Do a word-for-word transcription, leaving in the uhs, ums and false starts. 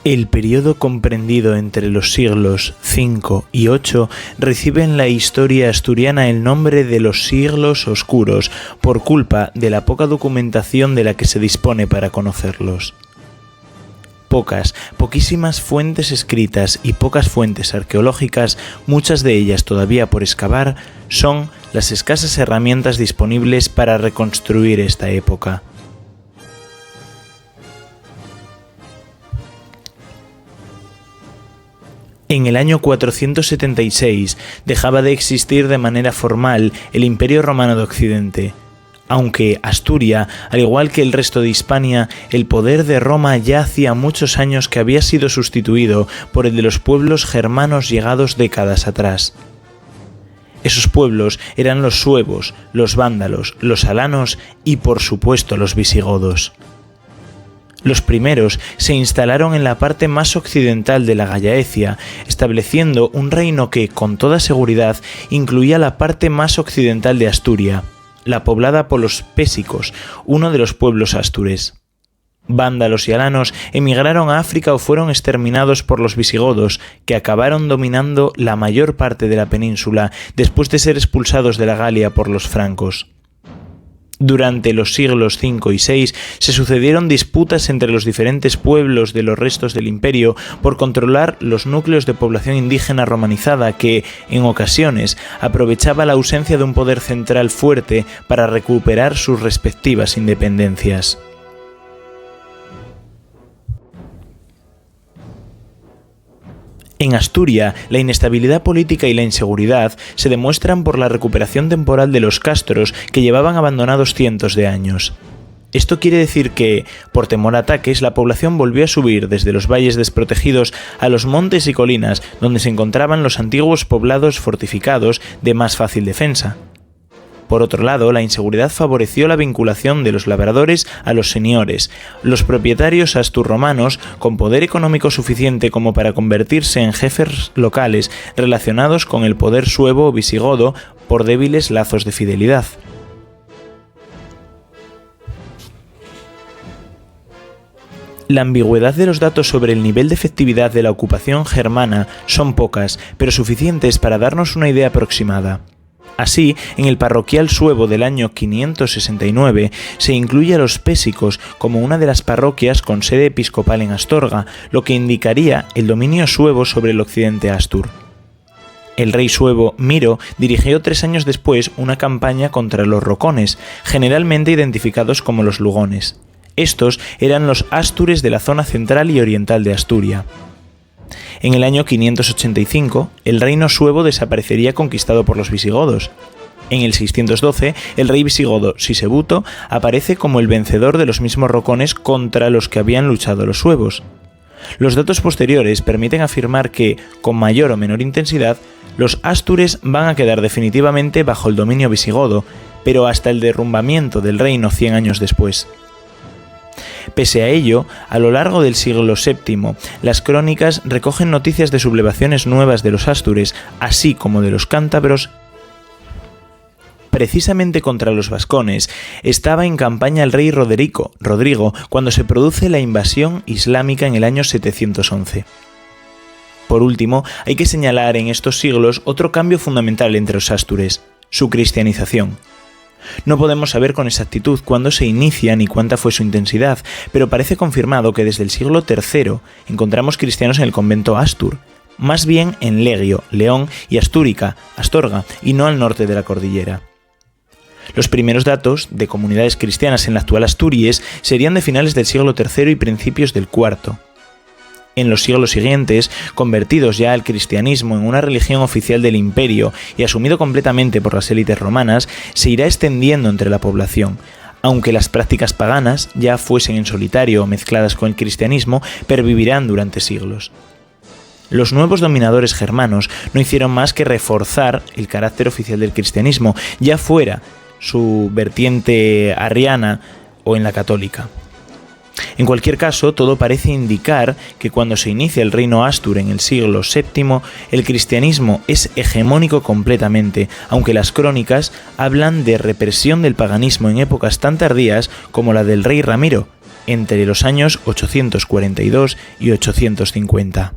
El periodo comprendido entre los siglos cinco y ocho recibe en la historia asturiana el nombre de los siglos oscuros, por culpa de la poca documentación de la que se dispone para conocerlos. Pocas, poquísimas fuentes escritas y pocas fuentes arqueológicas, muchas de ellas todavía por excavar, son las escasas herramientas disponibles para reconstruir esta época. En el año cuatrocientos setenta y seis dejaba de existir de manera formal el Imperio Romano de Occidente, aunque Asturia, al igual que el resto de Hispania, el poder de Roma ya hacía muchos años que había sido sustituido por el de los pueblos germanos llegados décadas atrás. Esos pueblos eran los suevos, los vándalos, los alanos y, por supuesto, los visigodos. Los primeros se instalaron en la parte más occidental de la Gallaecia, estableciendo un reino que, con toda seguridad, incluía la parte más occidental de Asturia, la poblada polos pésicos, uno de los pueblos astures. Vándalos y alanos emigraron a África o fueron exterminados por los visigodos, que acabaron dominando la mayor parte de la península después de ser expulsados de la Galia por los francos. Durante los siglos cinco y seis se sucedieron disputas entre los diferentes pueblos de los restos del imperio por controlar los núcleos de población indígena romanizada que, en ocasiones, aprovechaba la ausencia de un poder central fuerte para recuperar sus respectivas independencias. En Asturia, la inestabilidad política y la inseguridad se demuestran por la recuperación temporal de los castros que llevaban abandonados cientos de años. Esto quiere decir que, por temor a ataques, la población volvió a subir desde los valles desprotegidos a los montes y colinas donde se encontraban los antiguos poblados fortificados de más fácil defensa. Por otro lado, la inseguridad favoreció la vinculación de los labradores a los señores, los propietarios asturromanos con poder económico suficiente como para convertirse en jefes locales relacionados con el poder suevo o visigodo por débiles lazos de fidelidad. La ambigüedad de los datos sobre el nivel de efectividad de la ocupación germana son pocas, pero suficientes para darnos una idea aproximada. Así, en el parroquial suevo del año quinientos sesenta y nueve se incluye a los Pésicos como una de las parroquias con sede episcopal en Astorga, lo que indicaría el dominio suevo sobre el occidente astur. El rey suevo Miro dirigió tres años después una campaña contra los rocones, generalmente identificados como los lugones. Estos eran los astures de la zona central y oriental de Asturia. En el año quinientos ochenta y cinco, el reino suevo desaparecería conquistado por los visigodos. En el seiscientos doce, el rey visigodo Sisebuto aparece como el vencedor de los mismos rocones contra los que habían luchado los suevos. Los datos posteriores permiten afirmar que, con mayor o menor intensidad, los astures van a quedar definitivamente bajo el dominio visigodo, pero hasta el derrumbamiento del reino cien años después. Pese a ello, a lo largo del siglo séptimo, las crónicas recogen noticias de sublevaciones nuevas de los astures, así como de los cántabros. Precisamente contra los vascones estaba en campaña el rey Roderico, Rodrigo, cuando se produce la invasión islámica en el año setecientos once. Por último, hay que señalar en estos siglos otro cambio fundamental entre los astures: su cristianización. No podemos saber con exactitud cuándo se inicia ni cuánta fue su intensidad, pero parece confirmado que desde el siglo tercero encontramos cristianos en el convento Astur, más bien en Legio, León, y Asturica, Astorga, y no al norte de la cordillera. Los primeros datos de comunidades cristianas en la actual Asturies serían de finales del siglo tercero y principios del cuarto. En los siglos siguientes, convertidos ya al cristianismo en una religión oficial del imperio y asumido completamente por las élites romanas, se irá extendiendo entre la población, aunque las prácticas paganas, ya fuesen en solitario o mezcladas con el cristianismo, pervivirán durante siglos. Los nuevos dominadores germanos no hicieron más que reforzar el carácter oficial del cristianismo, ya fuera su vertiente arriana o en la católica. En cualquier caso, todo parece indicar que cuando se inicia el reino Astur en el siglo séptimo, el cristianismo es hegemónico completamente, aunque las crónicas hablan de represión del paganismo en épocas tan tardías como la del rey Ramiro, ente los años ochocientos cuarenta y dos y ochocientos cincuenta.